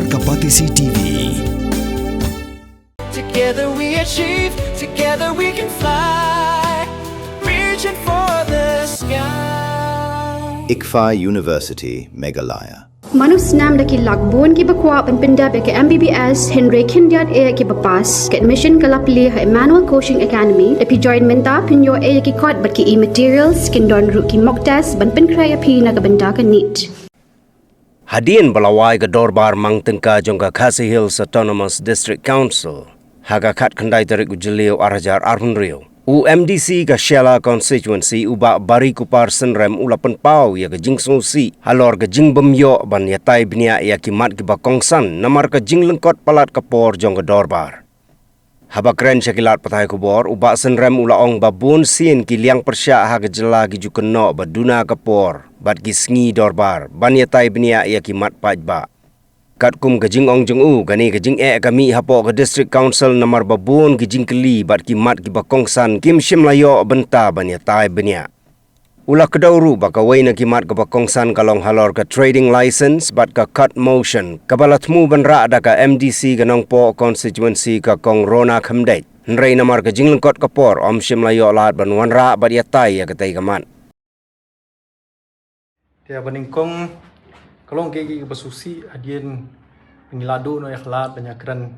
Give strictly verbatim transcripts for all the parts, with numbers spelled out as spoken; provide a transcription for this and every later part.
Ka Batesi T V. Together we achieve, together we can fly. Reaching for the sky. ICFAI University, Meghalaya. Mano snam da ki lak bun kiba kwah ban pyndep ïa ka M B B S hynrei khyndiat eh kiba pass. Ka admission ka la plie ha Emmanuel Coaching Academy. Da phi join mynta phin ïoh eh ïa ki kot bad ki e-materials, kin don ruh ki mock test ban pynkhreh ïa phi na ka bynta ka NEET. Hadien ba la wai ka dorbar mang tyngka jong ka Khasi Hills Autonomous District Council ha ka khatkhyndai tarik u Jylliew ar hajar arphew hynriew, u M D C ka Shella Constituency u Bah Barikupar Synrem u la pynpaw ïa ka jingsngewsih halor ka jingbym ïoh ban ïatai bniah ïa ki mat kiba kongsan namar ka jinglyngkot palat ka por jong ka dorbar. Haba kren sha ki lad pathai khubor, u Bah Synrem u la ong ba bun sien ki liang pyrshah ha ka jylla ki ju kynnoh ba duna ka por bad ki sngi dorbar ban ïatai bniah ïa ki mat paidbah. Katkum ka jingong jong u, kane ka jingeh ka mih hapoh ka District Council namar ba bun ki jingkylli bad ki mat kiba kongsan kim shym la ïoh bynta ban ïatai bniah. U la kdew ruh ba kawei na ki mat kaba kongsan ka long halor ka trading license bad ka court motion kaba la thmu ban rah da ka M D C ka Nongpoh constituency ka Kong Rona Khymdeit. Hynrei namar ka jinglyngkot ka por, ym shym la ïoh lad ban wanrah bad ïatai ïa katei ka mat. Te ba nyngkong ka long kaei kaei kaba sngewsih hadien ba ngi la duh noh ïa ka lad ban ïakren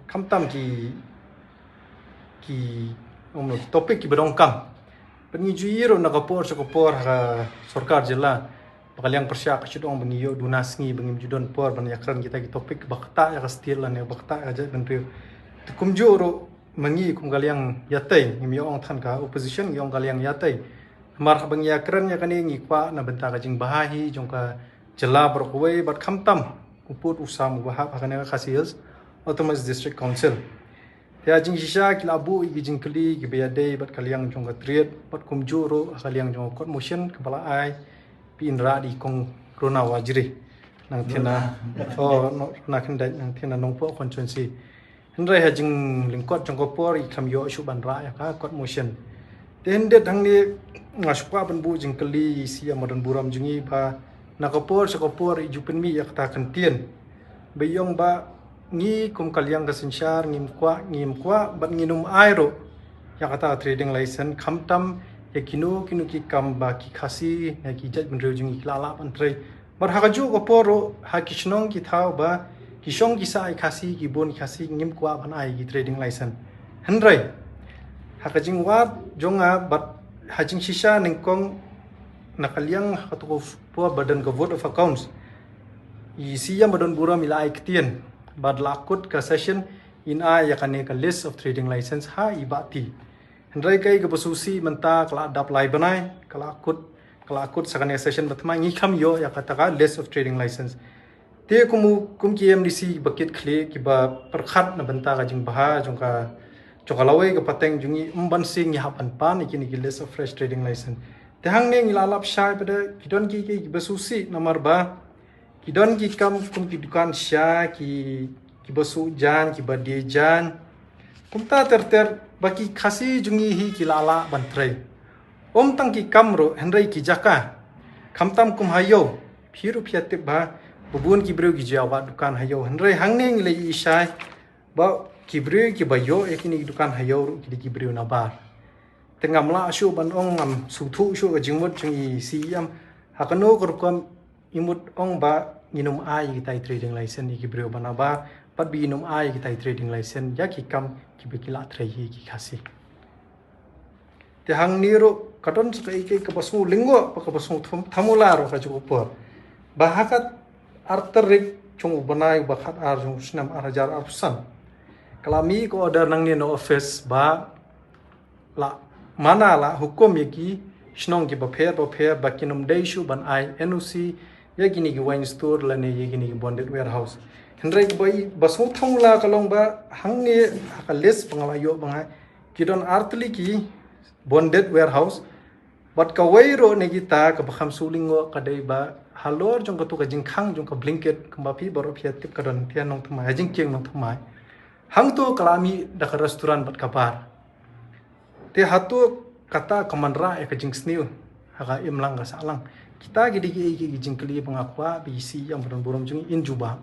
khamtam ki ki ong noh ki topic kiba donkam. Bad ngi ju ïohi ruh na ka por sha ka por ha ka sorkar jylla ba ka liang pyrshah ka shu ong ba ngi ïoh duna sngi ba ngim ju don por ban ïakren kita ki topic ba ktah ïa ka state lane ba ktah ïa ka jaitbynriew. Te kumjuh ruh ma ngi kum ka liang ïatai, ngim ïoh ong than ka opposition, ngi ong ka liang ïatai. Namar haba ngi ïakren ïa kane ngi kwah na bynta ka jingbha hi jong ka jylla baroh kawei bad khamtam u pud u sam uba hap ha kane ka Khasi Hills Autonomous District Council. Te ha jingshisha ki la buh ïa ki jingkylli kiba ïadei bad ka liang jong ka trade bad kumjuh ruh ha ka liang jong ka court motion kaba la ai pynrah da i Kong Rona Warjri. Nangta na, oh, Rona Khymdeit, nangta na Nongpoh constituency. Hynrei ha jinglyngkot jong ka por i khlem ïoh shuh ban rah ïa ka court motion. Te hynrei hangne nga shu kwah ban buh jingkylli ïa i C E M ba don burom jong ngi ba na ka por sha ka por i ju pynmih ïa kata ka ktien ba i ong ba ngi kum ka liang ka synshar ngim kwah, ngim kwah bad ngim ai ruh ïa kata ka trading license khamtam ïa kino kino ki kam ba ki Khasi ne ki jaitbynriew jong ngi ki la lah ban trei. Bad ha kajuh ka por ruh ha ki shnong ki thaw ba ki shong ki sah ïa ki Khasi, ki bun ki Khasi ngim kwah ban ai ki trading license. Hynrei ha ka jingwad jong nga bad ha jingshisha nyngkong na ka liang ha kato ka por ba don ka vote of accounts, i C E M ba don burom i la ai ktien bad la kut ka session in ai ïa kane ka list of trading license ha i Bah T. Hynrei kaei kaba sngewsih mynta ka la dap lai bnai ka la kut, ka la kut sa kane session ba thymmai ngi khlem ïoh ïa kata ka list of trading license. Te kum u, kum ki M D C ba kit khlieh kiba pyrkhat na bynta ka jingbha jong ka, jong ka lawei ka pateng jong ngi, ym ban sing ngi hap ban pan ïa kine ki list of fresh trading license. Te hangne ngi la lap shai pat de ki don ki, ki, kiba sngewsih namar ba ki don ki kam kum ki dukan sha, ki, kiba suh jan, kiba die jan. Kumta ter ter ba ki Khasi jong ngi hi ki la lah ban trei. Ym tang ki kam ruh hynrei ki jaka. Khamtam kum ha ïew, phi ruh phi ïa tip ba ba bun ki briew ki ju ïa wad dukan ha ïew. Hynrei hangne ngi la ïohi shai ba ki briew kiba ïoh ïa kine ki dukan ha ïew ruh ki dei ki briew nabar. Te ngam lah shuh ban ong, ngam sngewthuh shuh ka jingmut jong i C E M. Ha kano ka rukom i mut ong ba ngin ym ai ïa kita i trading license ïa ki briew ba nabar bad ba ngin ym ai ïa kita i trading license ïa ki kam kiba ki la trei hi ki Khasi. Te hangne ruh ka don sa kaei kaei kaba sngew lyngngoh bad kaba sngew tham-, thamula ruh ha kajuh ka por. Ba ha ka ar tarik jong u bnai uba khatar jong u snem ar hajar arphew san ka la mih ka order nangne na office ba la mana, la hukum ïa ki shnong kiba pher ba pher ba kin ym dei shuh ban ai N O C ïa kine ki wine store lane ïa kine ki bonded warehouse. Hynrei kaba i, ba sngewthuh la ka long ba hangne ha ka list ba nga la ïoh ba nga, ki don ar tylli ki bonded warehouse. Bad kawei ruh na kita kaba kham sngewlyngngoh ka dei ba halor jong kato ka jingkhang jong ka blanket kumba phi baroh phi ïa tip ka don, phi ïa nongthymmai, ha jingkieng nongthymmai. Hangto ka la mih da ka restaurant bad ka bar. Te hato kata ka wanrah ïa ka jingsniew ha ka imlang ka sahlang? Kita ki dei kiei kiei ki jingkylli ba nga kwah ba i C E M ba don burom jong ngi in jubab.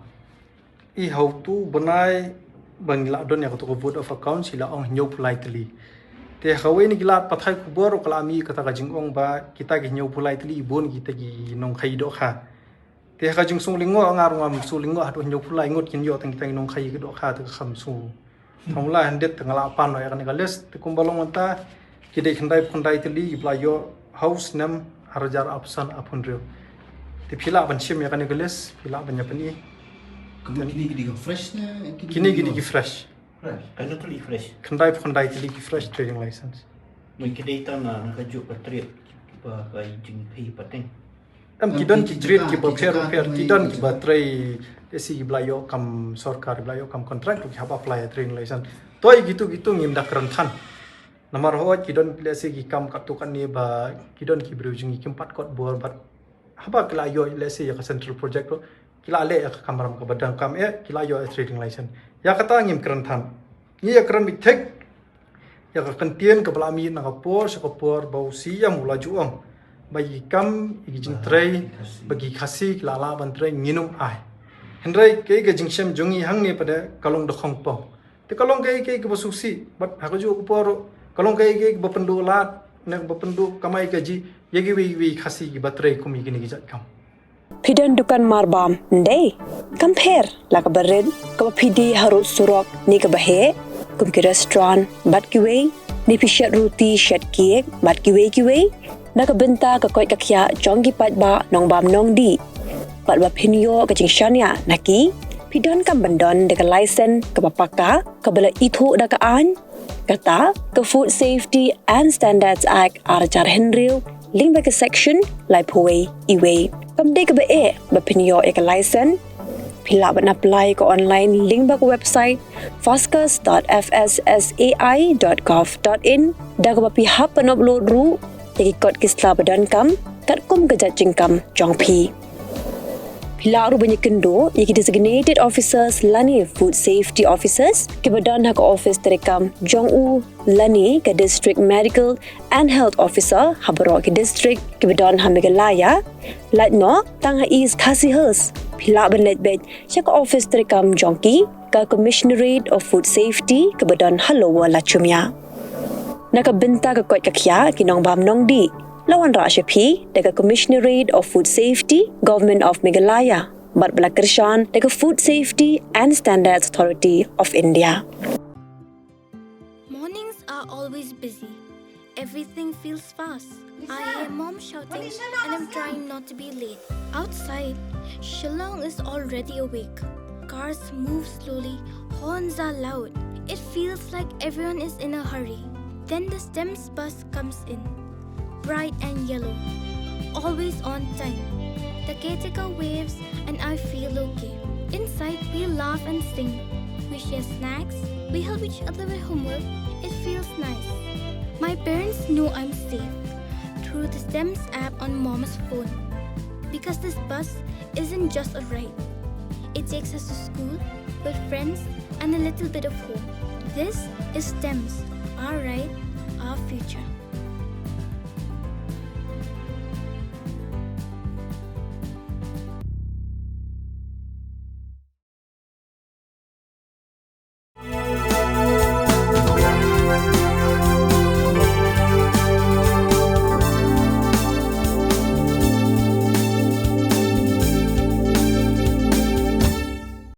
I hawtu bnai ba ngi la don ïa katu ka vote of account, i la ong hynñiewphew lai tylli. Te ha kawei na ki lad pathai khubor ruh ka la mih kata ka jingong ba kita ki hynñiewphew lai tylli i bun kita ki nongkhaïi dohkha. Te ha ka jingsngewlyngngoh nga ruh ngam sngewlyngngoh haduh hynñiewphew lai ngut kin ïoh tang kita ki nongkhaïi ki dohkha te ka kham sngew. Tang la hyndet te nga la pan noh ïa kane ka list te kumba long mynta ki dei khyndaiphew khyndai tylli kiba la ïoh ha u snem ar hajar arphew san arphew hynriew. Te phi lah ban shim ïa kane ka list, phi lah ban ïa pyni. Kine ki dei ki fresh ne? Kine ki dei ki fresh. Fresh. Kane tylli fresh. Khyndai phew khyndai tylli ki fresh trading license. Mynta ki dei tang na, na kajuh ka trade ba ka jingpei pateng. Em, ki don ki trade kiba pher pher, ki don kiba trei, eh, si kiba la ïoh kam sorkar, kiba la ïoh kam contract ruh ki hap apply ïa trading license. To ïa kitu kitu ngim da kren than. Namar hooid ki don, let's say, ki kam katto katne ba ki don ki briew jong ngi kim pat kot bor, bad haba ki la ïoh, let's say, ïa ka central project ruh ki la leh ïa ka kamram kaba donkam, eh, ki la ïoh ïa trading license. Ïa kata ngim kren than. Ngi ïa kren beit thik ïa ka kyntien kaba la mih na ka por sha ka por ba u CM u la ju ong ba ïa ki kam, ïa ki jingtrei ba ki Khasi ki la lah ban trei ngin ym ai. Hynrei kaei ka jingshem jong ngi hangne pat ka long da khongpong. Te ka long kaei kaei kaba sngewsih, bad ha kajuh ka por ruh ka long kaei kaei kaba pynduh lad ne kaba pynduh kamai kajih ïa kiwei kiwei Khasi kiba trei kum ïa kine ki jait kam. Phi don dukan marbam, ym dei? Kam pher, la kaba rit, kaba phi die harud surok ne kaba heh, kum ki restaurant bad kiwei, ne phi shet ruti, shet cake bad kiwei kiwei. Na ka bynta ka koit ka khiah jong ki paidbah nongbam nongdih, bad ba phin ïoh ka jingshaniah na ki, phi donkam ban don da ka license kaba paka, kaba la ithuh da ka aiñ. Kata ka Food Safety and Standards Act ar hajar hynriew, lyngba ka section laiphew wei E wei. Kam dei kaba eh ba phin ïoh ïa ka license. Phi lah ban apply ka online lyngba ka website foscas dot F S S A I dot gov dot in, da kaba phi hap ban upload ruh ïa ki kot ki sla ba donkam katkum ka jait jingkam jong phi. Phi lah ruh ban ïakynduh ïa ki designated officers lane food safety officers kiba don ha ka office treikam jong u, lane ka district medical and health officer ha baroh ki district kiba don ha Meghalaya. Lait noh tang ha East Khasi Hills, phi lah ban leit beit sha ka office treikam jong ki, ka Commissionerate of Food Safety kaba don ha Lower Lachumia. Na ka bynta ka koit ka khiah ki nongbam nongdih, la wanrah sha phi da ka Commissionerate of Food Safety, Government of Meghalaya, bad ba la kyrshan da ka Food Safety and Standards Authority of India. Mornings are always busy. Everything feels fast. I hear mom shouting and I'm trying not to be late. Outside, Shillong is already awake. Cars move slowly, horns are loud. It feels like everyone is in a hurry. Then the STEMS bus comes in, bright and yellow, always on time. The caretaker waves and I feel okay. Inside, we laugh and sing. We share snacks. We help each other with homework. It feels nice. My parents know I'm safe through the STEMS app on mom's phone. Because this bus isn't just a ride. It takes us to school, with friends, and a little bit of home. This is STEMS, our ride, our future.